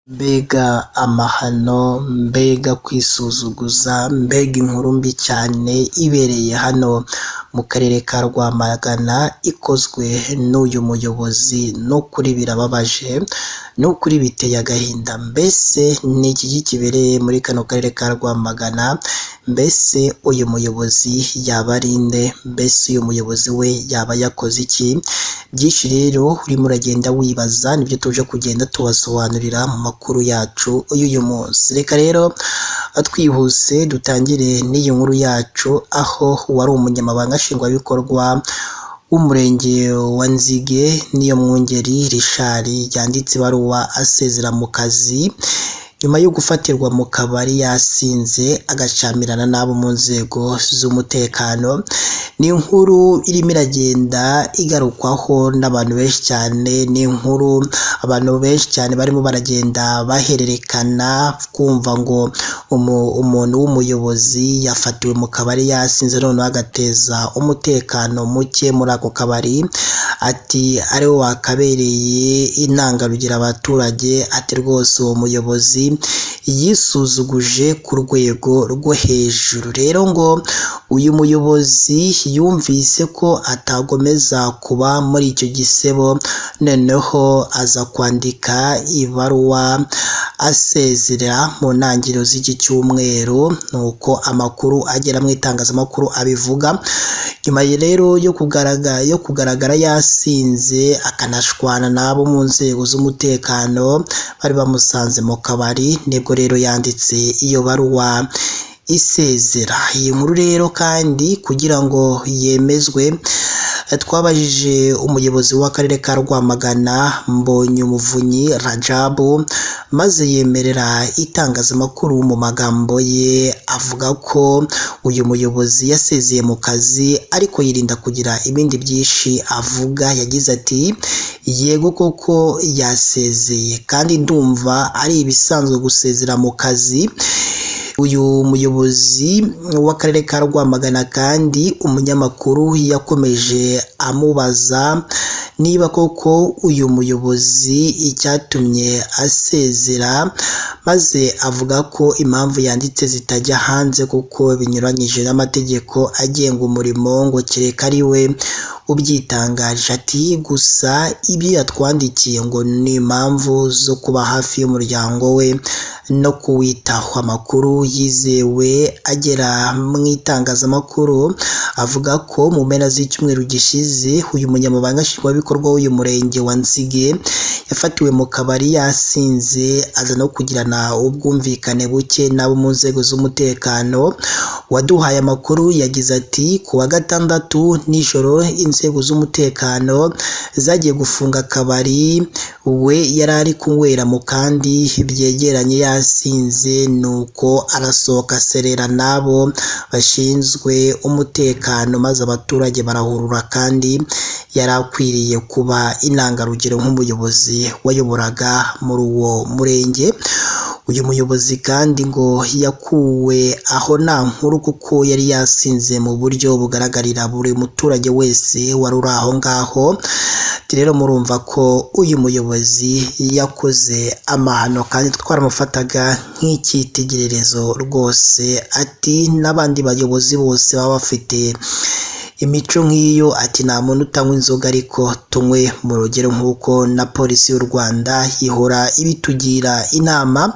Mbega amahano, mbega kwisuzuguza, mbega inkuru mbi cyane ibereye hano mu karere ka Rwamagana ikozwe n'uyu muyobozi, ni ukuri birababaje, ni ukuri biteye agahinda, mbese ni iki kibereye muri kano karere ka Rwamagana, mbese uyu muyobozi yaba ari nde, mbese uyu muyobozi we yaba yakoze iki? Byinshi rero urimo uragenda wibaza nibyo tuje kugenda tubasobanurira mu makuru yacu y'uyu munsi. Reka rero twihuse dutangire n'iyi nkuru yacu, aho uwari umunyamabanga nshingwabikorwa w'umurenge wa Nzige Niyomwungeri Richard yanditse ibaruwa asezera mu kazi nyuma yo gufatirwa mu kabari yasinze agacamirana n'abo mu nzego z'umutekano. Ni inkuru irimo iragenda igarukwaho n'abantu benshi cyane, ni inkuru abantu benshi cyane barimo baragenda bahererekana kumva ngo umuntu w'umuyobozi yafatiwe mu kabari yasinze noneho agateza umutekano muke muri ako kabari, ati ariwe wakabereye intangarugero abaturage, ati rwose uwo muyobozi yisuzuguje ku rwego rwo hejuru. Rero ngo uyu muyobozi yumvise ko atagomeza kuba muri icyo gisebo, noneho aza kwandika ibaruwa asezera mu ntangiriro z'iki cyumweru, nuko amakuru agera mu itangazamakuru abivuga. Nyuma rero yo kugaragara yasinze akanashwana n'abo mu nzego z'umutekano bari bamusanze mu kabari, nibwo rero yanditse iyo baruwa isezera. Iyi nkuru rero kandi kugira ngo yemezwe twabajije umuyobozi w'akarere ka Rwamagana Mbonyumuvunyi Rajabu, maze yemerera itangazamakuru mu magambo ye avuga ko uyu muyobozi yasezeye mu kazi ariko yirinda kugira ibindi byinshi avuga. Yagize ati yego koko yasezeye kandi ndumva ari ibisanzwe gusezera mu kazi. Uyu muyobozi w'akarere ka Rwamagana kandi umunyamakuru yakomeje amubaza niba koko uyu muyobozi icyatumye asezera, maze avuga ko impamvu yanditse zitajya hanze kuko binyuranyije n'amategeko agenga umurimo, ngo kereka ari we ubyitangaje. Ati gusa ibyo yatwandikiye ngo ni impamvu zo kuba hafi y'umuryango we no kuwitaho. Amakuru yizewe agera mu itangazamakuru avuga ko mu mpera z'icyumweru gishize uyu munyamabanga nshingwabikorwa w'uyu murenge wa Nzige yafatiwe mu kabari yasinze, aza no kugirana ubwumvikane buke n'abo mu nzego z'umutekano. Uwaduhaye amakuru yagize ati ku wa gatandatu nijoro inzego z'umutekano zagiye gufunga akabari we yari ari kunywera mu kandi byegeranye yasinze, nuko arasohoka aserera n'abo bashinzwe umutekano, maze abaturage barahurura, kandi yari akwiriye kuba intangarugero nk'umuyobozi wayoboraga muri uwo murenge. Uyu muyobozi kandi ngo yakuwe aho nta nkuru kuko yari yasinze mu buryo bugaragarira buri muturage wese wari uri aho ngaho. Rero murumva ko uyu muyobozi yakoze amahano kandi twaramufataga nk'icyitegererezo rwose. Ati n'abandi bayobozi bose baba bafite imico nk'iyo, ati nta muntu utanywa inzoga ariko tunywe mu rugero nk'uko na polisi y'u Rwanda ihora ibitugira inama.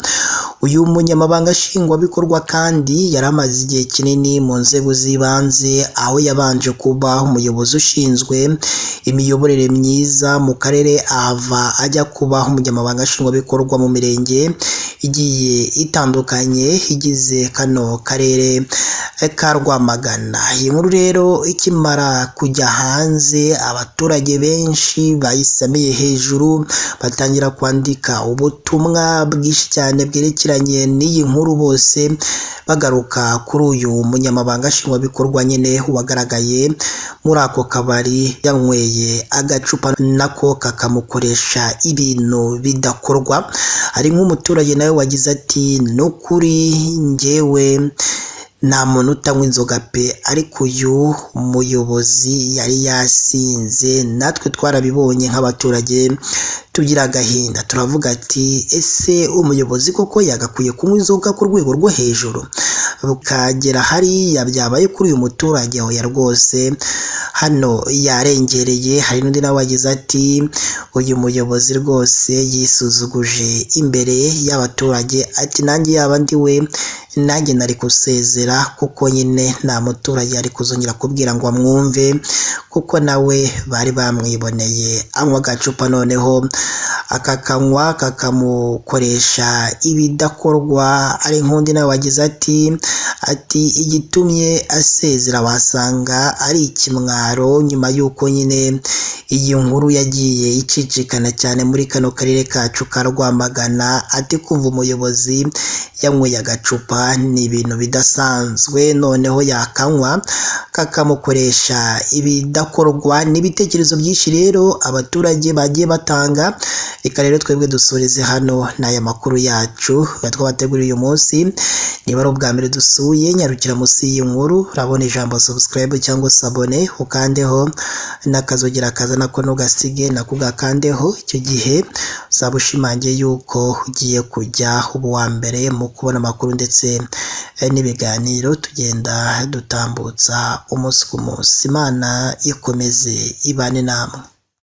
Uyu munyamabanga nshingwabikorwa kandi yari amaze igihe kinini mu nzego z'ibanze, aho yabanje kuba umuyobozi ushinzwe imiyoborere myiza mu karere, ahava ajya kuba umunyamabanga nshingwabikorwa mu mirenge igiye itandukanye igize kano karere ka Rwamagana. Iyi nkuru rero ikimara kujya hanze abaturage benshi bayisamiye hejuru, batangira kwandika ubutumwa bwinshi cyane bwerekeranye n'iyi nkuru, bose bagaruka kuri uyu munyamabanga nshingwabikorwa nyine wagaragaye muri ako kabari yanyweye agacupa nako kakamukoresha ibintu bidakorwa. Hari nk'umuturage nawe wagize ati ni ukuri njyewe Nta muntu utanywa inzoga pe, ariko uyu muyobozi yari yasinze, natwe twarabibonye nk'abaturage tugira agahinda, turavuga ati ese umuyobozi koko yagakwiye kunywa inzoga ku rwego rwo hejuru bukagera hariya byabaye kuri uyu muturage? Oya rwose hano yarengereye. Hari n'undi nawe wagize ati uyu muyobozi rwose yisuzuguje imbere y'abaturage, ati nanjye yaba ndi we nanjye nari gusezera, kuko nyine nta muturage yari kuzongera kubwira ngo amwumve, kuko nawe bari bamwiboneye anywa agacupa, noneho akakanywa kakamukoresha ibidakorwa. Ari nk'undi nawe wagize ati igitumye asezera wasanga ari ikimwaro, nyuma y'uko nyine iyi nkuru yagiye icicikana cyane muri kano karere kacu ka Rwamagana, ati kumva umuyobozi yanyweye agacupa ni ibintu bidasanzwe, noneho yakanywa kakamukoresha ibidakorwa. N'ibitekerezo byinshi rero abaturage bagiye batanga. Reka rero twebwe dusoreze hano n'aya makuru yacu twabateguriye uyu munsi. Niba ari ubwa mbere dusuye, nyarukira munsi y'iyi nkuru urabona ijambo subscribe cyangwa se abone, ukandeho n'akazogera kaza nako ntugasige nako ugakandeho. Icyo gihe uzaba ushimangiye yuko ugiye kujya uba uwa mbere mu kubona amakuru ndetse n'ibiganiro tugenda dutambutsa umunsi ku munsi. Imana ikomeze ibane namwe.